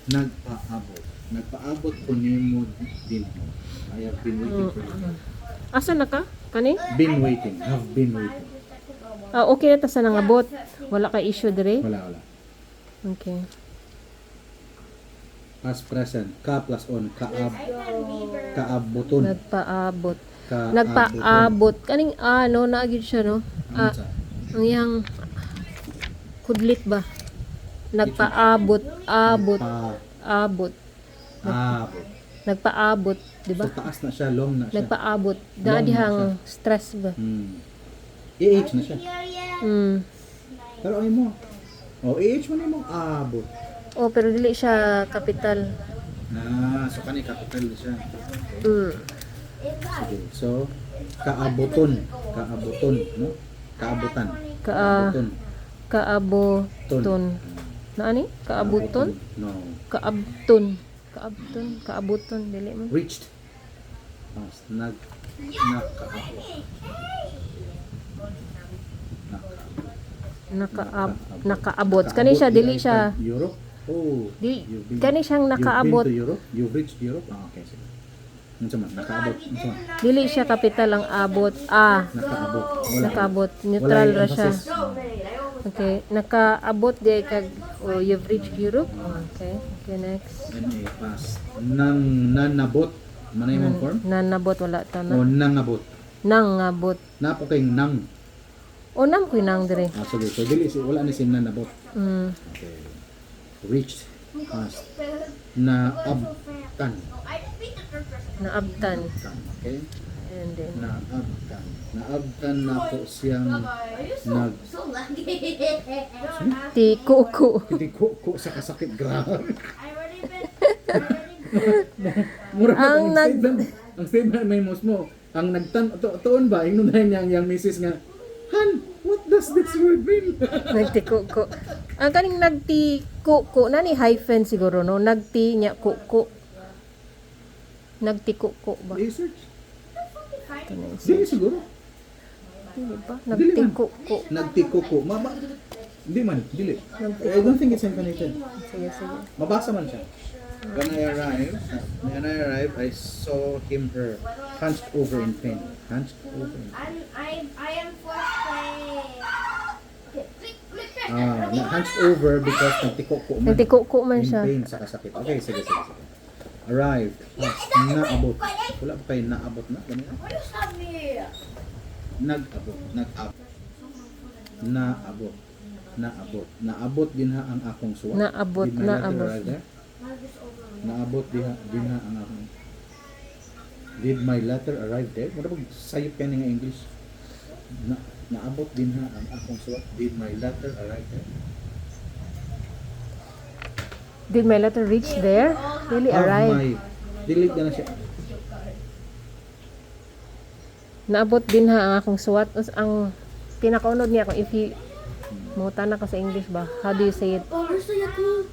Nagpaabot. Nagpaabot ko nimo dinhi. I have been waiting for you. Asa na ka? Kani? Been waiting. Have been waiting. Ah, okay na ta sa nangabot. Wala kay issue dire. Wala, wala. Okay. Past present. Ka plus on. Kaab. Kaaboton. Nagpaabot. Kaaboton. Nagpaabot. Kaning ano na gyud siya, no? Ah, Ano sa? Ang iyang kudlit ba? Nagpaabot, abot, Pa. Abot. Abot. Nagpaabot, di ba? So taas na siya, long na siya. Nagpaabot. Long Na na dihang stress ba? AH na siya. Pero ay mo. Oh, AH man mo abot. Oh, pero dili siya capital. Ah, so kani capital na siya. Sige. So kaaboton, kaaboton, no? Kaabotan. Ka Kaaboton. Kaaboton. Na ani? Kaabuton? No. Kaabton. Kaabton, kaabuton dili man. Reached. Past. Nakaabot. Nakaabot. Nakaabot. Kani siya Kaabot dili di ay siya kag Europe? Oh. Di you've been, kani siyang You've nakaabot. been to Europe? You've reached Europe? Ah, okay, sige. Unsa man? Nakaabot. Unsa man? Dili siya capital ang abot. Ah, Nakaabot. Wala. Nakaabot. Neutral Wala ra siya. emphasis. Okay, nakaabot di kag, oh, you've reached Europe. Okay. Okay, next. NA pass. Nang nanabot. Manay mong form? Nanabot, wala ta O na. nangabot. Nangabot. Napo kay nang. O nam koy nang dire. Ah, sige. So dili si wala ni si nanabot. Okay. Reached. Past. Naabtan. Naabtan. Okay? And then Naabtan. Naabtan na ko siyang nag Ti kuku. Hindi ko sa kasakit, grabe. Mura Ang ang statement, ang statement may mos mo, ang nagtan to, tuon ba ingnon na niya ang iyang misis nga, "Han, what does this word mean?" Nagtikuko. Ang kaning nagtikuko na ni hyphen siguro, no? Nagti nya kuko. Nagtikuko ba? Research. Ito na yung Dili siguro. Dili ba? Dili man. Nagtikuko. Nagtikuko. Mama, hindi man, dili. I don't think it's hyphenated. Sige, sige. Mabasa man siya. When I arrived, I saw him, her hunched over in pain. Hunched over in pain. I am fourth place. Okay, click, click, click. Ah, na hunched over because nagtikuko man. Nagtikuko man In siya. pain sa kasakit. Okay, sige, sige, sige. Arrived. Past. Naabot. Wala ba kayo naabot na? Ganun. What is that me? Nag-abot. Nag-abot. Naabot. Naabot. Naabot din ha ang akong suwat. Naabot, Did my letter naabot. arrive there? Naabot diha din ha ang akong. Did my letter arrive there? Mura pag sayop kaya nga English. Na, naabot din ha ang akong suwat. Did my letter arrive there? Did my letter reach there? Dili Have arrive. my delete na na siya. Naabot din ha ang akong suwat. Ang pinakaunod niya kung if you mangutana ka sa English ba? How do you say it? Oh, there's a Yakult.